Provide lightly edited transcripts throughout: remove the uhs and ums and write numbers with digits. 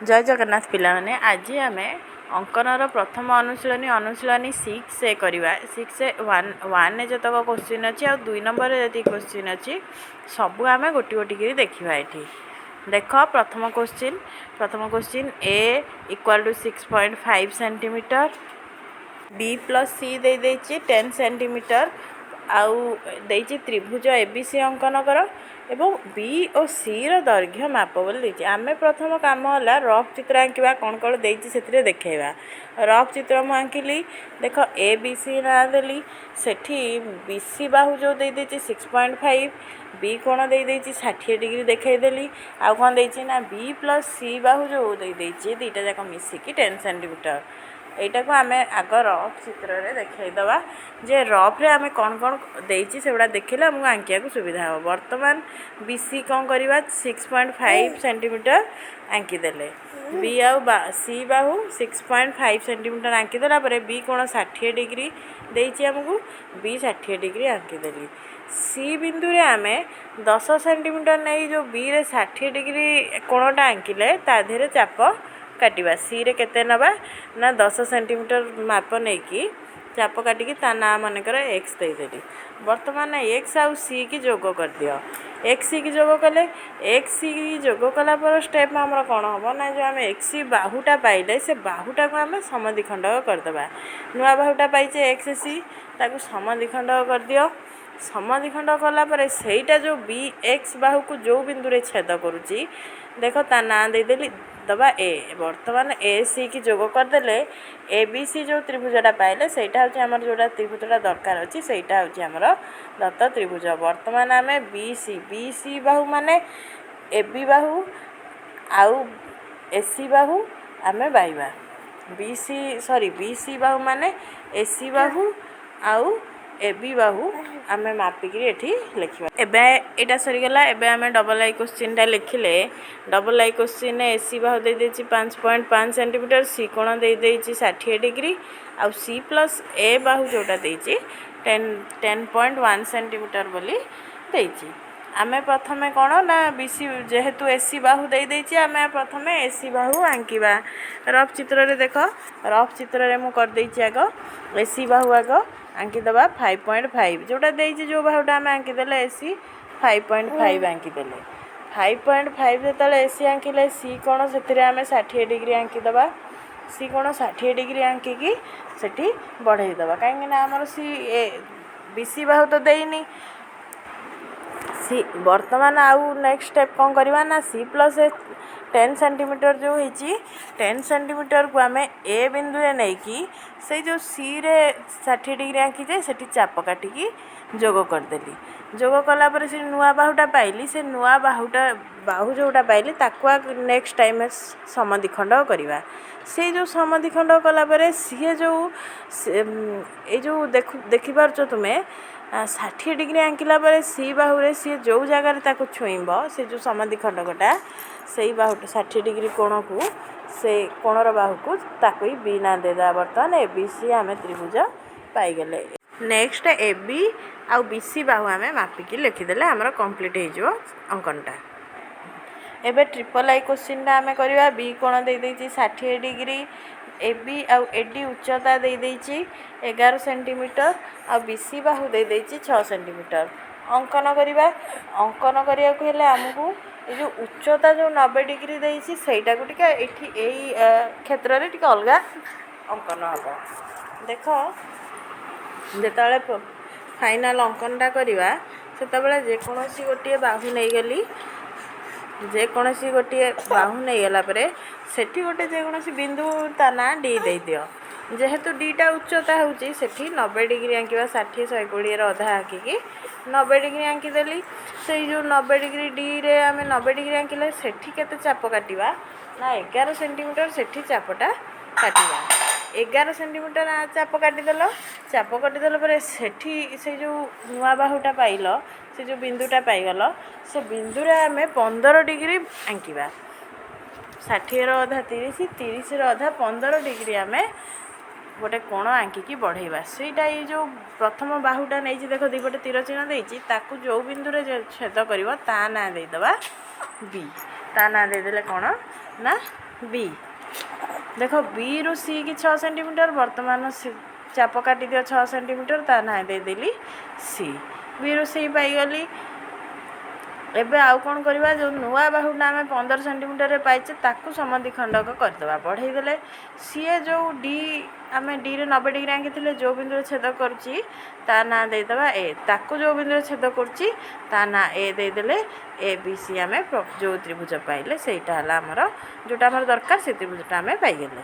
ଜୟ ଜଗନ୍ନାଥ ପିଲାମାନେ। ଆଜି ଆମେ ଅଙ୍କନର ପ୍ରଥମ ଅନୁଶୀଳନୀ, ଅନୁଶୀଳନୀ 6A କରିବା। 6A 1 ୱାନ୍ରେ ଯେତକ କୋଶ୍ଚିନ୍ ଅଛି ଆଉ 2 ନମ୍ବରରେ ଯେତିକି କୋଶ୍ଚିନ୍ ଅଛି, ସବୁ ଆମେ ଗୋଟି ଗୋଟି କରି ଦେଖିବା। ଏଠି ଦେଖ, ପ୍ରଥମ କୋଶ୍ଚିନ୍। ପ୍ରଥମ question, A equal to 6.5 centimeter, B plus C ଦେଇଦେଇଛି 10 ସେଣ୍ଟିମିଟର ଆଉ ଦେଇଛି, ତ୍ରିଭୁଜ ଏ ବି ସି ଅଙ୍କନ କର ଏବଂ ବି ଓ ସିର ଦୈର୍ଘ୍ୟ ମାପ ବୋଲି ଦେଇଛି। ଆମେ ପ୍ରଥମ କାମ ହେଲା ରଫ୍ ଚିତ୍ର ଆଙ୍କିବା। କ'ଣ କ'ଣ ଦେଇଛି ସେଥିରେ ଦେଖେଇବା। ରଫ୍ ଚିତ୍ର ମୁଁ ଆଙ୍କିଲି। ଦେଖ, ଏ ବି ସି ନାଁ ଦେଲି। ସେଠି ବି ସି ବାହୁ ଯେଉଁ ଦେଇଦେଇଛି 6.5, ବି କୋଣ ଦେଇଦେଇଛି 60 ଡିଗ୍ରୀ ଦେଖେଇଦେଲି। ଆଉ କ'ଣ ଦେଇଛି ନା ବି ପ୍ଲସ୍ ସି ବାହୁ ଯେଉଁ ଦେଇଦେଇଛି, ଦୁଇଟା ଯାକ ମିଶିକି 10 ସେଣ୍ଟିମିଟର। ଏଇଟାକୁ ଆମେ ଆଗ ରଫ୍ ଚିତ୍ରରେ ଦେଖେଇଦେବା ଯେ ରଫ୍ରେ ଆମେ କ'ଣ କ'ଣ ଦେଇଛି, ସେଗୁଡ଼ା ଦେଖିଲେ ଆମକୁ ଆଙ୍କିବାକୁ ସୁବିଧା ହେବ। ବର୍ତ୍ତମାନ ବି ସି କ'ଣ କରିବା? 6.5 ସେଣ୍ଟିମିଟର ଆଙ୍କିଦେଲେ। ବି ଆଉ ସି ବାହୁ 6.5 ସେଣ୍ଟିମିଟର ଆଙ୍କିଦେଲା ପରେ ବି କୋଣ 60 ଡିଗ୍ରୀ ଦେଇଛି ଆମକୁ, ବି 60 ଡିଗ୍ରୀ ଆଙ୍କିଦେଲି। ସି ବିନ୍ଦୁରେ ଆମେ 10 ସେଣ୍ଟିମିଟର ନେଇ ଯେଉଁ ବିରେ 60 ଡିଗ୍ରୀ କୋଣଟା ଆଙ୍କିଲେ, ତା ଦେହରେ ଚାପ କାଟିବା। ସିରେ କେତେ ନେବା ନା 10 ସେଣ୍ଟିମିଟର ମାପ ନେଇକି ଚାପ କାଟିକି ତା ନାଁ ମନେକର ଏକ୍ସ ଦେଇଦେଲି। ବର୍ତ୍ତମାନ ଏକ୍ସ ଆଉ ସି କି ଯୋଗ କରିଦିଅ। ଏକ୍ସ ସି କି ଯୋଗ କଲେ, ଏକ୍ସ ସି କି ଯୋଗ କଲା ପରେ ଷ୍ଟେପ୍ ଆମର କ'ଣ ହେବ ନା ଯେଉଁ ଆମେ ଏକ୍ସ ସି ବାହୁଟା ପାଇଲେ, ସେ ବାହୁଟାକୁ ଆମେ ସମଦ୍ୱିଖଣ୍ଡକ କରିଦେବା। ନୂଆ ବାହୁଟା ପାଇଛେ ଏକ୍ସ ସି, ତାକୁ ସମଦ୍ୱିଖଣ୍ଡକ କରିଦିଅ। ସମଦ୍ୱିଖଣ୍ଡ କଲା ପରେ ସେଇଟା ଯେଉଁ ବି ଏକ୍ସ ବାହୁକୁ ଯେଉଁ ବିନ୍ଦୁରେ ଛେଦ କରୁଛି, ଦେଖ, ତା ନାଁ ଦେଇଦେଲି ଦେବା ଏ। ବର୍ତ୍ତମାନ ଏ ସି କି ଯୋଗ କରିଦେଲେ ଏ ବି ସି ଯେଉଁ ତ୍ରିଭୁଜଟା ପାଇଲେ, ସେଇଟା ହେଉଛି ଆମର ଯେଉଁଟା ତ୍ରିଭୁଜଟା ଦରକାର ଅଛି, ସେଇଟା ହେଉଛି ଆମର ଦତ୍ତ ତ୍ରିଭୁଜ। ବର୍ତ୍ତମାନ ଆମେ ବି ସି, ବି ସି ବାହୁ ମାନେ ଏ ବି ବାହୁ ଆଉ ଏ ସି ବାହୁ ଆମେ ପାଇବା। ବି ସି, ସରି, ବି ସି ବାହୁ ମାନେ ଏ ସି ବାହୁ ଆଉ ଏ ବି ବାହୁ ଆମେ ମାପିକିରି ଏଠି ଲେଖିବା। ଏବେ ଏଇଟା ସରିଗଲା। ଏବେ ଆମେ ଡବଲ୍ I କୋଶ୍ଚିନ୍ଟା ଲେଖିଲେ, ଡବଲ୍ I କୋଶ୍ଚିନ୍ରେ ଏ ସି ବାହୁ ଦେଇଦେଇଛି 5.5 ସେଣ୍ଟିମିଟର, ସି କୋଣ ଦେଇଦେଇଛି 60 ଡିଗ୍ରୀ ଆଉ ସି ପ୍ଲସ୍ ଏ ବାହୁ ଯେଉଁଟା ଦେଇଛି 10.1 ସେଣ୍ଟିମିଟର ବୋଲି ଦେଇଛି। ଆମେ ପ୍ରଥମେ କ'ଣ ନା ବି ସି, ଯେହେତୁ ଏ ସି ବାହୁ ଦେଇଦେଇଛି, ଆମେ ପ୍ରଥମେ ଏ ସି ବାହୁ ଆଙ୍କିବା ରଫ୍ ଚିତ୍ରରେ। ଦେଖ, ରଫ୍ ଚିତ୍ରରେ ମୁଁ କରିଦେଇଛି। ଆଗ ଏ ସି ବାହୁ ଆଗ ଆଙ୍କିଦେବା। 5.5 ଯେଉଁଟା ଦେଇଛି, ଯେଉଁ ବାହୁଟା ଆମେ ଆଙ୍କିଦେଲେ, ଏ ସି 5.5 ଆଙ୍କିଦେଲେ। 5.5 ଯେତେବେଳେ ଏ ସି ଆଙ୍କିଲେ, ସି କୋଣ ସେଥିରେ ଆମେ 60 ଡିଗ୍ରୀ ଆଙ୍କିଦେବା। ସି କୋଣ 60 ଡିଗ୍ରୀ ଆଙ୍କିକି ସେଠି ବଢ଼େଇ ଦେବା, କାହିଁକିନା ଆମର ସି ଏ ବି ସି ବାହୁ ତ ଦେଇନି ସି। ବର୍ତ୍ତମାନ ଆଉ ନେକ୍ସଟ ଷ୍ଟେପ୍ କ'ଣ କରିବା ନା C plus A 10 centimeter ଯେଉଁ ହେଇଛି, 10 ସେଣ୍ଟିମିଟରକୁ ଆମେ ଏ ବିନ୍ଦୁରେ ନେଇକି ସେଇ ଯେଉଁ ସିରେ 60 ଡିଗ୍ରୀ ଆଙ୍କିଛେ, ସେଠି ଚାପ କାଟିକି ଯୋଗ କରିଦେଲି। ଯୋଗ କଲା ପରେ ସେ ନୂଆ ବାହୁଟା ପାଇଲି। ସେ ନୂଆ ବାହୁଟା, ବାହୁ ଯେଉଁଟା ପାଇଲି, ତାକୁ ନେକ୍ସଟ ଟାଇମ୍ ସମଦ୍ୱିଖଣ୍ଡ କରିବା। ସେଇ ଯେଉଁ ସମଦ୍ୱିଖଣ୍ଡ କଲା ପରେ ସିଏ ଯେଉଁ ଏଇ ଯେଉଁ ଦେଖିପାରୁଛ ତୁମେ, 60 ଡିଗ୍ରୀ ଆଙ୍କିଲା ପରେ ସି ବାହୁରେ ସିଏ ଯେଉଁ ଜାଗାରେ ତାକୁ ଛୁଇଁବ, ସେ ଯେଉଁ ସମଦ୍ୱିଖଣ୍ଡକଟା, ସେଇ ବାହୁ 60 ଡିଗ୍ରୀ କୋଣକୁ, ସେ କୋଣର ବାହୁକୁ, ତାକୁ ହିଁ ବି ନାଁ ଦେଇଦେବା। ବର୍ତ୍ତମାନ ଏ ବି ସି ଆମେ ତ୍ରିଭୁଜ ପାଇଗଲେ। ନେକ୍ସଟ ଏ ବି ଆଉ ବି ସି ବାହୁ ଆମେ ମାପିକି ଲେଖିଦେଲେ ଆମର କମ୍ପ୍ଲିଟ୍ ହେଇଯିବ ଅଙ୍କନଟା। ଏବେ ଟ୍ରିପଲ୍ I କୋଶ୍ଚିନ୍ଟା ଆମେ କରିବା। ବି କୋଣ ଦେଇଦେଇଛି 60 ଡିଗ୍ରୀ, ଏ ବି ଆଉ ଏ ଡି ଉଚ୍ଚତା ଦେଇଦେଇଛି 11 ସେଣ୍ଟିମିଟର ଆଉ ବି ସି ବାହୁ ଦେଇଦେଇଛି 6 ସେଣ୍ଟିମିଟର। ଅଙ୍କନ କରିବା। ଅଙ୍କନ କରିବାକୁ ହେଲେ ଆମକୁ ଏ ଯେଉଁ ଉଚ୍ଚତା ଯେଉଁ 90 ଡିଗ୍ରୀ ଦେଇଛି, ସେଇଟାକୁ ଟିକେ ଏଠି ଏଇ କ୍ଷେତ୍ରରେ ଟିକେ ଅଲଗା ଅଙ୍କନ ହେବ। ଦେଖ, ଯେତେବେଳେ ଫାଇନାଲ୍ ଅଙ୍କନଟା କରିବା, ସେତେବେଳେ ଯେକୌଣସି ଗୋଟିଏ ବାହୁ ନେଇଗଲି। ଯେକୌଣସି ଗୋଟିଏ ବାହୁ ନେଇଗଲା ପରେ ସେଠି ଗୋଟେ ଯେକୌଣସି ବିନ୍ଦୁ, ତା ନାଁ ଡି ଦେଇଦିଅ। ଯେହେତୁ ଡିଟା ଉଚ୍ଚତା ହେଉଛି, ସେଠି 90 ଡିଗ୍ରୀ ଆଙ୍କିବା। 60, 120ର ଅଧା ଆଙ୍କିକି 90 ଡିଗ୍ରୀ ଆଙ୍କିଦେଲି। ସେଇ ଯେଉଁ 90 ଡିଗ୍ରୀ ଡିରେ ଆମେ 90 ଡିଗ୍ରୀ ଆଙ୍କିଲେ, ସେଠି କେତେ ଚାପ କାଟିବା ନା 11 ସେଣ୍ଟିମିଟର ସେଠି ଚାପଟା କାଟିବା। 11 ସେଣ୍ଟିମିଟର ଚାପ କାଟିଦେଲ। ଚାପ କାଟିଦେଲା ପରେ ସେଠି ସେଇ ଯେଉଁ ନୂଆ ବାହୁଟା ପାଇଲ, ସେ ଯେଉଁ ବିନ୍ଦୁଟା ପାଇଗଲ, ସେ ବିନ୍ଦୁରେ ଆମେ 15 ଡିଗ୍ରୀ ଆଙ୍କିବା। 60ର ଅଧା 30, 30ର ଅଧା 15 ଡିଗ୍ରୀ ଆମେ ଗୋଟେ କୋଣ ଆଙ୍କିକି ବଢ଼େଇବା। ସେଇଟା ଏଇ ଯେଉଁ ପ୍ରଥମ ବାହୁଟା ନେଇଛି, ଦେଖ, ଦୁଇପଟେ ତୀର ଚିହ୍ନ ଦେଇଛି, ତାକୁ ଯେଉଁ ବିନ୍ଦୁରେ ଛେଦ କରିବ, ତା ନାଁ ଦେଇଦେବା ବି। ତା ନାଁ ଦେଇଦେଲେ କ'ଣ ନା ବି। ଦେଖ, ବିରୁ ସି କି 6 ସେଣ୍ଟିମିଟର। ବର୍ତ୍ତମାନ ଚାପ କାଟିଦିଅ 6 ସେଣ୍ଟିମିଟର, ତା ନାଁ ଦେଇଦେଲି ସି। ବିରୁ ସି ପାଇଗଲି। ଏବେ ଆଉ କ'ଣ କରିବା? ଯେଉଁ ନୂଆ ବାହୁଟା ଆମେ 15 ସେଣ୍ଟିମିଟରରେ ପାଇଛେ, ତାକୁ ସମଦ୍ୱିଖଣ୍ଡକ କରିଦେବା, ବଢ଼େଇ ଦେଲେ। ସିଏ ଯେଉଁ ଡି, ଆମେ ଡିରେ 90 ଡିଗ୍ରୀ ଆଙ୍କିଥିଲେ, ଯେଉଁ ବିନ୍ଦୁରେ ଛେଦ କରୁଛି ତା ନାଁ ଦେଇଦେବା ଏ। ତାକୁ ଯେଉଁ ବିନ୍ଦୁରେ ଛେଦ କରୁଛି ତା ନାଁ ଏ ଦେଇଦେଲେ। ଏ ବି ସି ଆମେ ଯେଉଁ ତ୍ରିଭୁଜ ପାଇଲେ, ସେଇଟା ହେଲା ଆମର ଯେଉଁଟା ଆମର ଦରକାର, ସେ ତ୍ରିଭୁଜଟା ଆମେ ପାଇଗଲେ।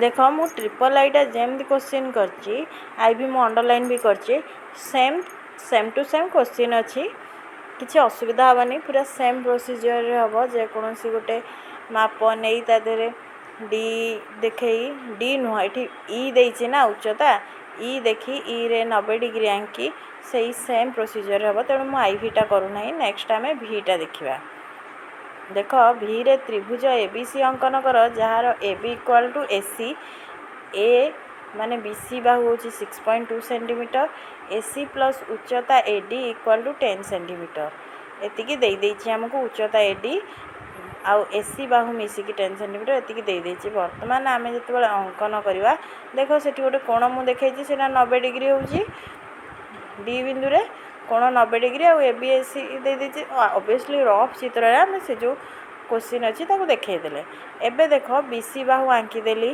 ଦେଖ, ମୁଁ ଟ୍ରିପଲ୍ ଆଇଟା ଯେମିତି କୋଶ୍ଚିନ୍ କରିଛି, I ବି ମୁଁ ଅଣ୍ଡରଲାଇନ୍ ବି କରିଛି, same to same question ଅଛି। କିଛି ଅସୁବିଧା ହେବନି, ପୁରା ସେମ୍ ପ୍ରୋସିଜିଅରରେ ହେବ। ଯେକୌଣସି ଗୋଟେ ମାପ ନେଇ ତା ଦେହରେ ଡି ଦେଖେଇ, ଡି ନୁହଁ, ଏଠି ଇ ଦେଇଛି ନା ଉଚ୍ଚତା, ଇ ଦେଖି ଇରେ 90 ଡିଗ୍ରୀ ଆଙ୍କି ସେଇ ସେମ୍ ପ୍ରୋସିଜିଅର ହେବ। ତେଣୁ ମୁଁ I Vita କରୁନାହିଁ। ନେକ୍ସଟ ଆମେ ଭିଟା ଦେଖିବା। ଦେଖ, ଭିରେ ତ୍ରିଭୁଜ ଏ ବି ସି ଅଙ୍କନ କର, ଯାହାର AB equal to AC, ଏ ମାନେ ବି ସି ବାହୁ ହେଉଛି 6.2 centimeter, AC plus ଉଚ୍ଚତା AD equal to 10 centimeter। ଏତିକି ଦେଇଦେଇଛି ଆମକୁ, ଉଚ୍ଚତା ଏ ଡି ଆଉ ଏ ସି ବାହୁ ମିଶିକି 10 ସେଣ୍ଟିମିଟର, ଏତିକି ଦେଇଦେଇଛି। ବର୍ତ୍ତମାନ ଆମେ ଯେତେବେଳେ ଅଙ୍କନ କରିବା, ଦେଖ, ସେଠି ଗୋଟେ କୋଣ ମୁଁ ଦେଖେଇଛି, ସେଇଟା 90 ଡିଗ୍ରୀ ହେଉଛି। ଡି ବିନ୍ଦୁରେ କୋଣ 90 ଡିଗ୍ରୀ ଆଉ ଏ ବି ଏ ସି ଦେଇଦେଇଛି। ଅବଭିୟସଲି ରଫ୍ ଚିତ୍ରରେ ଆମେ ସେ ଯେଉଁ କୋଶ୍ଚିନ୍ ଅଛି ତାକୁ ଦେଖେଇଦେଲେ। ଏବେ ଦେଖ, ବି ସି ବାହୁ ଆଙ୍କିଦେଲି।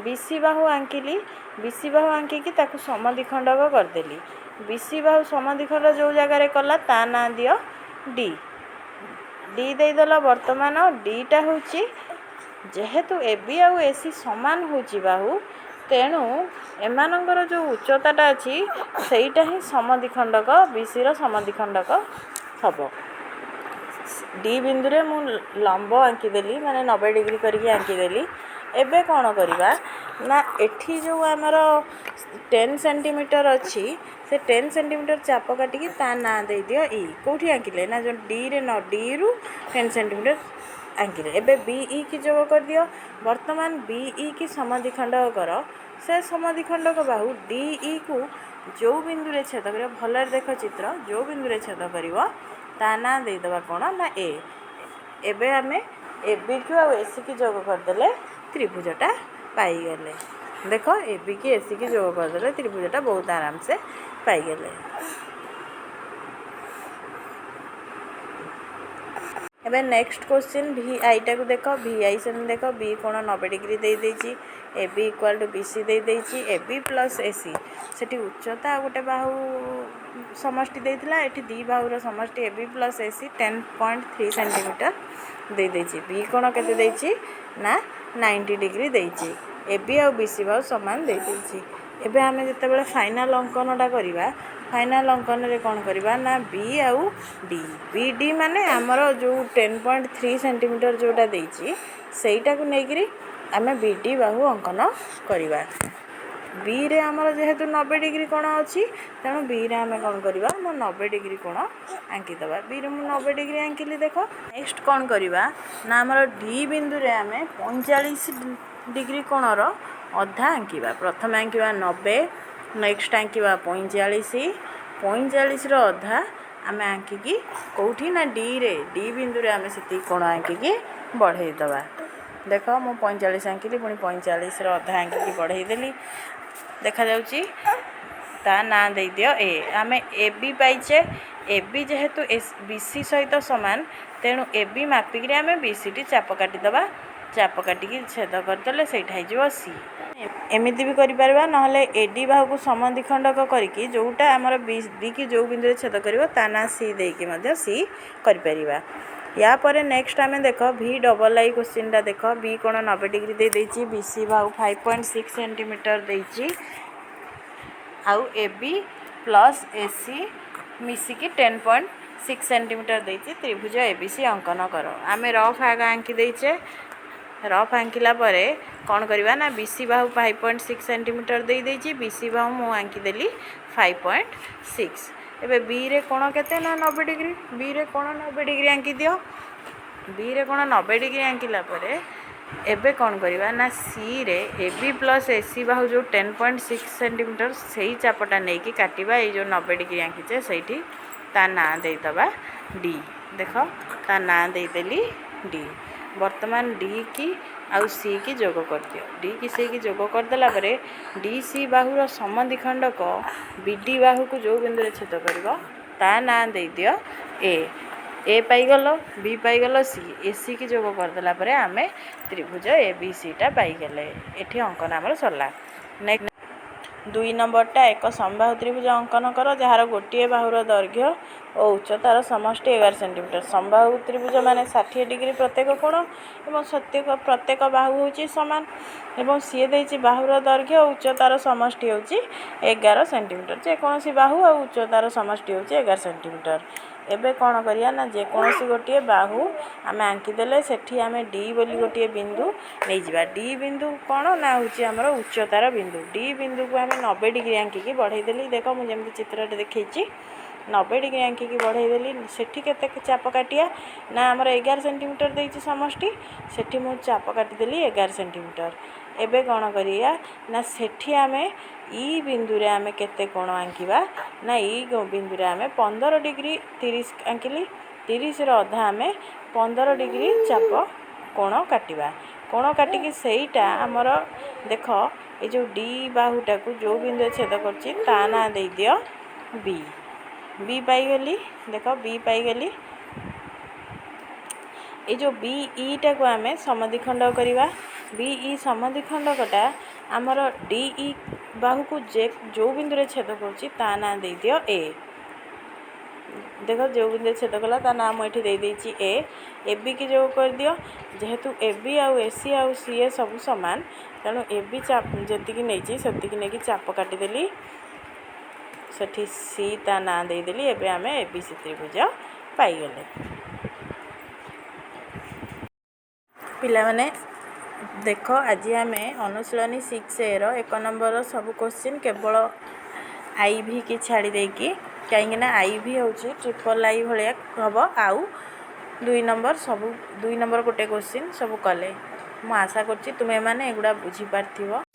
ବି ସି ବାହୁ ଆଙ୍କିଲି, ବି ସି ବାହୁ ଆଙ୍କିକି ତାକୁ ସମଦ୍ୱିଖଣ୍ଡକ କରିଦେଲି। ବି ସି ବାହୁ ସମଦ୍ୱିଖଣ୍ଡ ଯେଉଁ ଜାଗାରେ କଲା, ତା ନାଁ ଦିଅ ଡି। ଡି ଦେଇଦେଲ। ବର୍ତ୍ତମାନ ଡିଟା ହେଉଛି, ଯେହେତୁ ଏ ବି ଆଉ ଏ ସି ସମାନ ହେଉଛି ବାହୁ, ତେଣୁ ଏମାନଙ୍କର ଯେଉଁ ଉଚ୍ଚତାଟା ଅଛି, ସେଇଟା ହିଁ ସମଦ୍ୱିଖଣ୍ଡକ, ବି ସିର ସମଦ୍ୱିଖଣ୍ଡକ ହେବ। ଡି ବିନ୍ଦୁରେ ମୁଁ ଲମ୍ବ ଆଙ୍କିଦେଲି, ମାନେ 90 ଡିଗ୍ରୀ କରିକି ଆଙ୍କିଦେଲି। ଏବେ କ'ଣ କରିବା ନା, ଏଠି ଯେଉଁ ଆମର 10 ସେଣ୍ଟିମିଟର ଅଛି, ସେ 10 ସେଣ୍ଟିମିଟର ଚାପ କାଟିକି ତା ନାଁ ଦେଇଦିଅ ଇ। କେଉଁଠି ଆଙ୍କିଲେ ନା ଯେଉଁ ଡିରେ ନ ଡିରୁ 10 ସେଣ୍ଟିମିଟର ଆଙ୍କିଲେ। ଏବେ ବି ଇ କି ଯୋଗ କରିଦିଅ। ବର୍ତ୍ତମାନ ବି ଇ କି ସମଦ୍ୱିଖଣ୍ଡକ କର। ସେ ସମଦ୍ୱିଖଣ୍ଡକ ବାହୁ ଡି ଇ କୁ ଯେଉଁ ବିନ୍ଦୁରେ ଛେଦ କରିବ, ଭଲରେ ଦେଖ ଚିତ୍ର, ଯେଉଁ ବିନ୍ଦୁରେ ଛେଦ କରିବ ତା ନାଁ ଦେଇଦେବା କ'ଣ ନା ଏ। ଏବେ ଆମେ ଏ ବି କୁ ଆଉ ଏ ସି କି ଯୋଗ କରିଦେଲେ ତ୍ରିଭୁଜଟା ପାଇଗଲେ। ଦେଖ, ଏ ବି କି ଏ ସି କି ଯୋଗ କରିଦେଲେ ତ୍ରିଭୁଜଟା ବହୁତ ଆରାମସେ ପାଇଗଲେ। ଏବେ ନେକ୍ସଟ କୋଶ୍ଚିନ୍ ଭି ଆଇଟାକୁ ଦେଖ। ଭି I ସେମିତି ଦେଖ, ବି କୋଣ 90 ଡିଗ୍ରୀ ଦେଇଦେଇଛି, AB equal to BC ଦେଇଦେଇଛି, ଏ ବି ପ୍ଲସ୍ ଏ ସି। ସେଠି ଉଚ୍ଚତା ଆଉ ଗୋଟେ ବାହୁ ସମଷ୍ଟି ଦେଇଥିଲା, ଏଠି ଦୁଇ ବାହୁର ସମଷ୍ଟି AB plus AC 10.3 centimeter ଦେଇଦେଇଛି। ବି କୋଣ କେତେ ଦେଇଛି ନା 90 ଡିଗ୍ରୀ ଦେଇଛି। ଏ ବି ଆଉ ବି ସି ବାହୁ ସମାନ ଦେଇଦେଇଛି। ଏବେ ଆମେ ଯେତେବେଳେ ଫାଇନାଲ୍ ଅଙ୍କନଟା କରିବା, ଫାଇନାଲ୍ ଅଙ୍କନରେ କ'ଣ କରିବା ନା ବି ଆଉ ଡି, ବି ଡି ମାନେ ଆମର ଯେଉଁ 10.3 ସେଣ୍ଟିମିଟର ଯେଉଁଟା ଦେଇଛି, ସେଇଟାକୁ ନେଇକରି ଆମେ ବି ଡି ବାହୁ ଅଙ୍କନ କରିବା। ବିରେ ଆମର ଯେହେତୁ 90 ଡିଗ୍ରୀ କୋଣ ଅଛି, ତେଣୁ ବିରେ ଆମେ କ'ଣ କରିବା ନା 90 ଡିଗ୍ରୀ କୋଣ ଆଙ୍କିଦେବା। ବିରେ ମୁଁ 90 ଡିଗ୍ରୀ ଆଙ୍କିଲି। ଦେଖ, ନେକ୍ସଟ କ'ଣ କରିବା ନା ଆମର ଡି ବିନ୍ଦୁରେ ଆମେ 45 ଡିଗ୍ରୀ କୋଣର ଅଧା ଆଙ୍କିବା। ପ୍ରଥମେ ଆଙ୍କିବା 90, ନେକ୍ସଟ ଆଙ୍କିବା 45। 45ର ଅଧା ଆମେ ଆଙ୍କିକି କେଉଁଠି ନା ଡିରେ, ଡି ବିନ୍ଦୁରେ ଆମେ ସେତିକି କୋଣ ଆଙ୍କିକି ବଢ଼େଇ ଦେବା। ଦେଖ, ମୁଁ 45 ଆଙ୍କିଲି, ପୁଣି 45ର ଅଧା ଆଙ୍କିକି ବଢ଼େଇ ଦେଲି, ଦେଖାଯାଉଛି। ତା ନାଁ ଦେଇଦିଅ ଏ। ଆମେ ଏ ବି ପାଇଛେ। ଏ ବି ଯେହେତୁ ଏସ୍ ବି ସି ସହିତ ସମାନ, ତେଣୁ ଏ ବି ମାପିକିରି ଆମେ ବି ସିଟି ଚାପ କାଟିଦେବା। ଚାପ କାଟିକି ଛେଦ କରିଦେଲେ ସେଇଟା ହେଇଯିବ ସି। ଏମିତି ବି କରିପାରିବା, ନହେଲେ ଏ ଡି ବାହୁକୁ ସମଦ୍ୱିଖଣ୍ଡକ କରିକି ଯେଉଁଟା ଆମର ବି ଡି କି ଯେଉଁ ବିନ୍ଦୁରେ ଛେଦ କରିବ ତା ନାଁ ସି ଦେଇକି ମଧ୍ୟ ସି କରିପାରିବା। ୟା ପରେ ନେକ୍ସଟ ଆମେ ଦେଖ, ଭି ଡବଲ୍ I କୋଶ୍ଚିନ୍ଟା ଦେଖ। ବି କୋଣ 90 ଡିଗ୍ରୀ ଦେଇଦେଇଛି, ବି ସି ବାହୁ 5.6 ସେଣ୍ଟିମିଟର ଦେଇଛି ଆଉ ଏ ବି ପ୍ଲସ୍ ଏ ସି ମିଶିକି 10.6 ସେଣ୍ଟିମିଟର ଦେଇଛି। ତ୍ରିଭୁଜ ଏ ବି ସି ଅଙ୍କନ କର। ଆମେ ରଫ୍ ଆଗ ଆଙ୍କି ଦେଇଛେ। ରଫ୍ ଆଙ୍କିଲା ପରେ କ'ଣ କରିବା ନା ବି ସି ବାହୁ 5.6 ସେଣ୍ଟିମିଟର ଦେଇଦେଇଛି। ବି ସି ବାହୁ ମୁଁ ଆଙ୍କିଦେଲି 5.6। ଏବେ ବିରେ କୋଣ କେତେ ନା 90 ଡିଗ୍ରୀ। ବିରେ କୋଣ 90 ଡିଗ୍ରୀ ଆଙ୍କି ଦିଅ। ବିରେ କୋଣ 90 ଡିଗ୍ରୀ ଆଙ୍କିଲା ପରେ ଏବେ କ'ଣ କରିବା ନା ସିରେ ଏ ବି ପ୍ଲସ୍ ଏ ସି ବାହୁ ଯେଉଁ 10.6 ସେଣ୍ଟିମିଟର, ସେଇ ଚାପଟା ନେଇକି କାଟିବା। ଏଇ ଯେଉଁ 90 ଡିଗ୍ରୀ ଆଙ୍କିଛେ, ସେଇଠି ତା ନାଁ ଦେଇଦେବା ଡି। ଦେଖ, ତା ନାଁ ଦେଇଦେଲି ଡି। ବର୍ତ୍ତମାନ ଡି କି ଆଉ ସି କି ଯୋଗ କରିଦିଅ। ଡି କି ସି କି ଯୋଗ କରିଦେଲା ପରେ ଡି ସି ବାହୁର ସମଦ୍ୱିଖଣ୍ଡକ ବି ଡି ବାହୁକୁ ଯେଉଁ ବିନ୍ଦୁରେ ଛେଦ କରିବ, ତା ନାଁ ଦେଇଦିଅ ଏ। ଏ ପାଇଗଲ, ବି ପାଇଗଲ, ସି, ଏ ସି କି ଯୋଗ କରିଦେଲା ପରେ ଆମେ ତ୍ରିଭୁଜ ଏ ବି ସିଟା ପାଇଗଲେ। ଏଠି ଅଙ୍କନ ଆମର ସରିଲା। ନେକ୍ସଟ 2 ନମ୍ବରଟା, ଏକ ସମବାହୁ ତ୍ରିଭୁଜ ଅଙ୍କନ କର, ଯାହାର ଗୋଟିଏ ବାହୁର ଦୈର୍ଘ୍ୟ ଓ ଉଚ୍ଚତାର ସମଷ୍ଟି 11 ସେଣ୍ଟିମିଟର। ସମବାହୁ ତ୍ରିଭୁଜ ମାନେ 60 ଡିଗ୍ରୀ ପ୍ରତ୍ୟେକ କୋଣ ଏବଂ ପ୍ରତ୍ୟେକ ବାହୁ ହେଉଛି ସମାନ ଏବଂ ସିଏ ଦେଇଛି ବାହୁର ଦୈର୍ଘ୍ୟ ଓ ଉଚ୍ଚତାର ସମଷ୍ଟି ହେଉଛି 11 ସେଣ୍ଟିମିଟର। ଯେକୌଣସି ବାହୁ ଆଉ ଉଚ୍ଚତାର ସମଷ୍ଟି ହେଉଛି 11 ସେଣ୍ଟିମିଟର। ଏବେ କ'ଣ କରିବା ନା, ଯେକୌଣସି ଗୋଟିଏ ବାହୁ ଆମେ ଆଙ୍କିଦେଲେ, ସେଠି ଆମେ ଡି ବୋଲି ଗୋଟିଏ ବିନ୍ଦୁ ନେଇଯିବା। ଡି ବିନ୍ଦୁ କ'ଣ ନା ହେଉଛି ଆମର ଉଚ୍ଚତାର ବିନ୍ଦୁ। ଡି ବିନ୍ଦୁକୁ ଆମେ 90 ଡିଗ୍ରୀ ଆଙ୍କିକି ବଢ଼େଇଦେଲି। ଦେଖ, ମୁଁ ଯେମିତି ଚିତ୍ରରେ ଦେଖେଇଛି, 90 ଡିଗ୍ରୀ ଆଙ୍କିକି ବଢ଼େଇଦେଲି। ସେଠି କେତେ ଚାପ କାଟିବା ନା, ଆମର 11 ସେଣ୍ଟିମିଟର ଦେଇଛି ସମଷ୍ଟି, ସେଠି ମୁଁ ଚାପ କାଟିଦେଲି 11 ସେଣ୍ଟିମିଟର। ଏବେ କ'ଣ କରିବା ନା, ସେଠି ଆମେ ଇ ବିନ୍ଦୁରେ ଆମେ କେତେ କୋଣ ଆଙ୍କିବା ନା, ଇ ବିନ୍ଦୁରେ ଆମେ 15 ଡିଗ୍ରୀ, 30 ଆଙ୍କିଲି, 30ର ଅଧା ଆମେ 15 ଡିଗ୍ରୀ ଚାପ କୋଣ କାଟିବା। କୋଣ କାଟିକି ସେଇଟା ଆମର ଦେଖ, ଏ ଯେଉଁ ଡି ବାହୁଟାକୁ ଯେଉଁ ବିନ୍ଦୁରେ ଛେଦ କରୁଛି, ତା ନାଁ ଦେଇଦିଅ ବି। ବି ପାଇଗଲି, ଦେଖ, ବି ପାଇଗଲି। ଏଇ ଯେଉଁ ବି ଇଟାକୁ ଆମେ ସମଦ୍ୱିଖଣ୍ଡ କରିବା। ବି ଇ ସମଦ୍ୱିଖଣ୍ଡକଟା ଆମର ଡି ଇ ବାହୁକୁ ଯେ ଯେଉଁ ବିନ୍ଦୁରେ ଛେଦ କରୁଛି, ତା ନାଁ ଦେଇଦିଅ ଏ। ଦେଖ, ଯେଉଁ ବିନ୍ଦୁରେ ଛେଦ କଲା, ତା ନାଁ ମୁଁ ଏଠି ଦେଇଦେଇଛି ଏ। ଏ ବି କି ଯୋଗ କରିଦିଅ। ଯେହେତୁ ଏ ବି ଆଉ ଏ ସି ଆଉ ସି ଏ ସବୁ ସମାନ, ତେଣୁ ଏ ବି ଚାପ ଯେତିକି ନେଇଛି, ସେତିକି ନେଇକି ଚାପ କାଟିଦେଲି। ସେଠି ସି ତା ନାଁ ଦେଇଦେଲି। ଏବେ ଆମେ ଏ ବି ସି ତ୍ରିଭୁଜ ପାଇଗଲେ। ପିଲାମାନେ ଦେଖ, ଆଜି ଆମେ ଅନୁଶୀଳନୀ 6 ଏର 1 ନମ୍ବରର ସବୁ କୋଶ୍ଚିନ୍, କେବଳ I V କି ଛାଡ଼ି ଦେଇକି, କାହିଁକିନା I V ହେଉଛି ଟ୍ରିପଲ୍ I ଭଳିଆ ହେବ, ଆଉ 2 ନମ୍ବର ସବୁ, 2 ନମ୍ବର ଗୋଟେ କୋଶ୍ଚିନ୍ ସବୁ କଲେ। ମୁଁ ଆଶା କରୁଛି ତୁମେମାନେ ଏଗୁଡ଼ା ବୁଝିପାରିଥିବ।